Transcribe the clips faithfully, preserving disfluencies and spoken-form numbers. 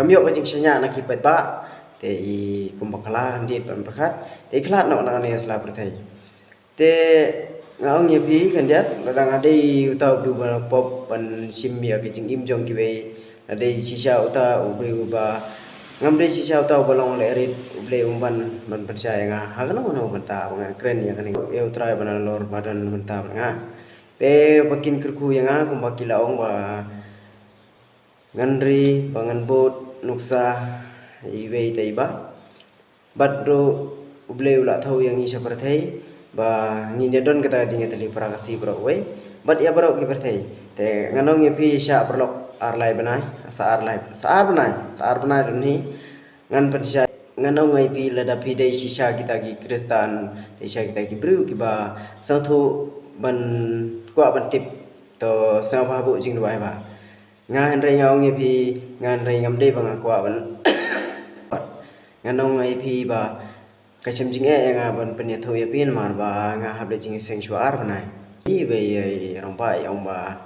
Kam ïoh ka jingshaniah na ki paidbah. Te i kum bakla kan dit ban pyrkhat. Te i khlad noh na kane ka sla pyrthei. Te nga ong ïa phi khyndiat, lada nga dei uta u briew ba pop ban shim ïa ka jingim jong kiwei, lada dei shisha uta u briew ba, ngam dei shisha uta uba long lehrit, U Blei um ban ban pynshai ïa nga ha kano kano ka bynta ba ngan kren ïa kane, ïa U Trai ba nalor ba don bynta bad nga. Te ba kin kyrkhu ïa nga kumba ki la ong ba ngan ri, ba ngan bud nuksa iwei te iba. Bad ruh U Blei u la thew ïa ngi sha pyrthei ba ngin ïa don kata ka jingïatylli para Khasi baroh kawei bad ïa baroh ki pyrthei. Te ngan ong ïa phi, sha paralok, ar lai bnai, sa ar lai, sa ar bnai, sa ar bnai don hi. Ngan pynshai, ngan ong ïa phi, lada phi dei shisha kita ki Khristan, dei shisha kita ki briew kiba sngewthuh ban kwah ban tip, to sngewbha buh jingduwai ba. Nga hynrei nga ong ïa phi, nga hynrei ngam dei ba nga kwah ban. Ngan ong ïa phi ba ka shem jingeh ïa nga ban pynïathuh ïa phi namar ba nga hap leit jingïaseng shuwa ar bnai. Iwei i rangbah i ong ba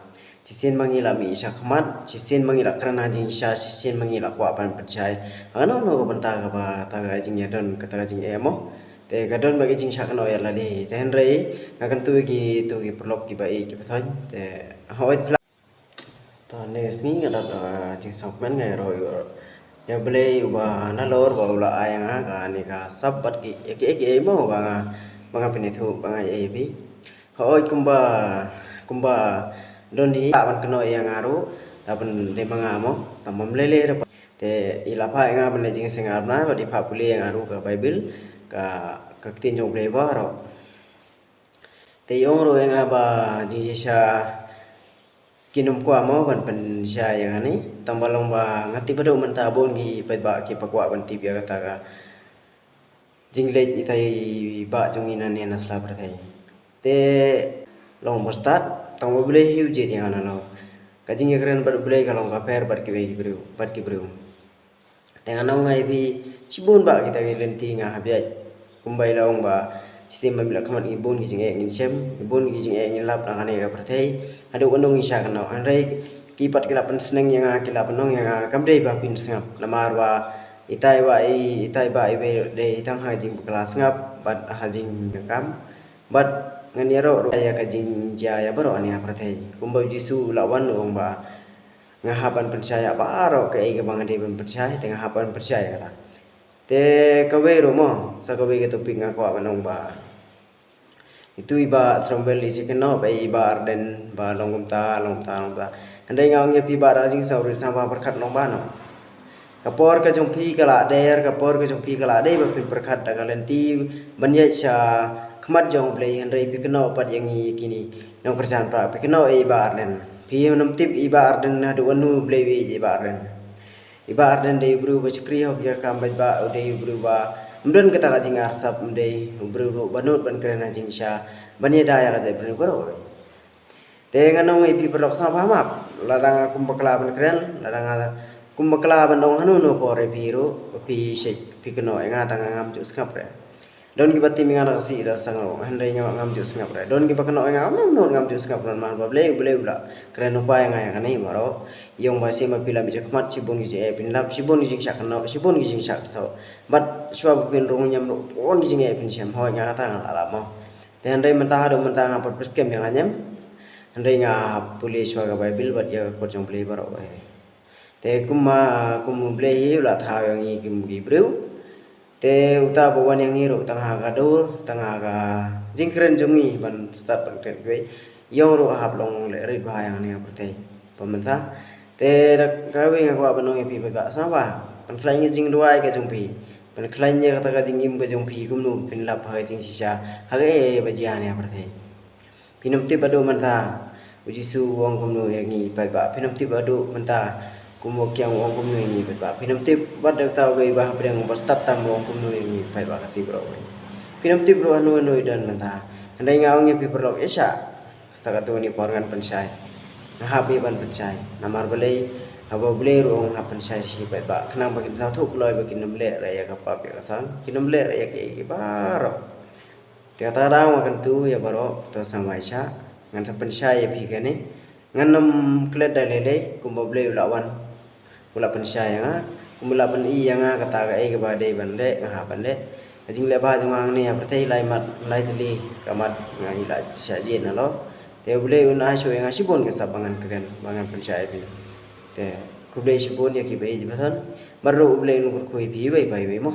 shisien ma ngi la mih sha khmat, shisien ma ngi la kren ha jingshisha, shisien ma ngi la kwah ban pynshai ha kano kano ka bynta kaba ta ka jingïadon kata ka jingeh mo. Te ka don bad ka jingshah kynnoh ïa lade. Te hynrei nga kyntu ïa kito ki paralok kiba ïeit kiba thoiñ. Te hooid phi la To ne sngi nga dap, ah, jingsngewkmen nga ïaroh ïa U Blei uba nalor ba u la ai ïa nga kane ka sap bad ki, ïa ki, ïa ki, ïa mo ba nga, ba nga pynithuh ba nga ïa phi. Hooid kumba, kumba don hi, ban kynnoh ïa nga ruh, da ban dei ma nga mo, da mam lei lei ruh. Te i la phah ïa nga ban leit jingïaseng ar bnai bad i phah pule ïa nga ruh ka Baibl, ka, ka ktien jong U Blei baroh. Te i ong ruh ïa nga ba jingshisha kin ym kwah mo ban pynshai ïa nga ne, tang ba long ba nga tip haduh mynta bun ki paidbah kiba kwah ban tip ïa kata ka jingleit itai i bah jong ngi nane na sla pyrthei. Te long ba stad, tang ba U Blei hi u jied ïa nga nalor. Ka jingïakren bad U Blei ka long ka pher bad kiwei ki briew, bad ki briew. Te ngan ong ïa phi, shibun bah kita ki lynti nga hap ïaid. Kumba i la ong ba shisien ba mih la khmat ngi bun ki jingeh ngin shem, ngi bun ki jingeh ngin lap na kane ka pyrthei. Haduh katno ngi shah kynnoh. Hynrei ki pat ki la pynsneng ïa nga, ki la pynong ïa nga, kam dei ba phin sngap. Namar ba itai ba i, itai ba i, dei tang ha jingbakla sngap bad ha jingkam. Bad ngan ïaroh ruh ïa ka jingjia ïa baroh kane ka pyrthei. Kumba U Jisu u la wan u ong ba nga hap ban pynshai ïa baroh kaei kaba nga dei ban pynshai, te nga hap ban pynshai ïa kata. Te kawei ruh mo, sa kawei ka topic nga kwah ban ong ba itu i Bah Srambel i shu kynnoh ba i Bah Ardent ba long kumta, long kumta, long kumta. Hynrei nga ong ïa phi ba da ka jingsngewrit sngewbha pyrkhat lyngba noh. Ka por ka jong phi ka la der, ka por ka jong phi ka la dei ba phin pyrkhat da ka lynti ban ïaid sha khmat jong U Blei, hynrei phi kynnoh pat ïa ngi kine nongkyrshan pra, phi kynnoh ïa i Bah Ardent. Phi ym tip i Bah Ardent haduh katno U Blei u ïeit ïa i Bah Ardent. I Bah Ardent dei u briew ba shakri hok ïa ka kam paidbah, u dei u briew ba ym don kata ka jingarsap, ym dei u briew ruh ba nud ban kren ha jingshisha ban ïada ïa ka jaitbynriew baroh. Te ngan ong ïa phi paralok sngewbha map, lada nga kum bakla ban kren, lada nga kum bakla ban ong hano hano por ïa phi ruh, phi shait, phi kynnoh ïa nga tang nga ngam ju sngap re. Don kiba tim ïa nga da ka sih da ka sang ruh, hynrei nga ngam ju sngap re. Don kiba kynnoh ïa nga, ngam, ngam ju sngap re, namar ba Blei, U Blei u la kren lypa ïa nga ïa kane baroh. I ong ba shisien ba phi la mih sha khmat, shibun ki jingeh phin lap, shibun ki jingshah kynnoh, shibun ki jingshah kynnoh. Bad shuwa ba phin rung ñiam ruh, bun ki jingeh phin shem, hooid nga kata nga la lap mo. Te hynrei mynta haduh mynta nga pat pyrshah ïa nga ñiam. Hynrei nga pule shuwa ka Baibl bad ïa ka kot jong U Blei baroh. Te kumba, kum U Blei hi u la thaw ïa ngi kum ki briew. Te uta ba wan ïa ngi ruh tang ha ka dur, tang ha ka jingkren jong ngi ban stad ban kren kiwei. Ïong ruh hap long lehrit bha ïa kane ka pyrthei. Ba mynta. Te da kawei nga kwah ban ong ïa phi paidbah sngewbha. Pynkhlaiñ ka jingduwai ka jong phi. Pynkhlaiñ ïa kata ka jingim ka jong phi kumno phin lap ha ka jingshisha. Ha kaei ba jia ha kane ka pyrthei. Phin ym tip haduh mynta u Jisu u ong kumno ïa ngi paidbah. Phin ym tip haduh mynta kum u kiang u ong kumno ïa ngi paidbah. Phin ym tip bad da uta uwei uba hapdeng uba stad tam u ong kumno ïa ngi paidbah Khasi baroh. Phin ym tip ruh hano hano i don mynta. Hynrei nga ong ïa phi paralok, ïa shah. Sa katto katne por ngan pynshai. Nga hap hi ban pynshai. Namar balei, haba U Blei ruh u ong hap pynshai sha ki paidbah. Khnang ba kin sngewthuh kloi ba kin ym leh re ïa ka pap ïa ka sang. Kin ym leh re ïa kiei kiei baroh. Te kata ka daw nga kyntu ïa baroh, to sngewbha ïa shah, ngan sa pynshai ïa phi kane. Ngan ym klet da lei lei, kumba U Blei u la wan, u la pynshai ïa nga. Mula ban i ïa nga kata ka ei kaba dei ban leh, nga hap ban leh. Ka jingleh bha jong nga hangne ha pyrthei lai mat, lai tylli ka mat nga i la shah jied na lo. Te U Blei un ai shuh ïa nga shibun ka sap ba ngan kren, ba ngan pynshai ïa phi. Te khublei shibun ïa ki ba ïeit ba thon. Bad ruh U Blei un kyrkhu ïa phi iwei pa iwei mo.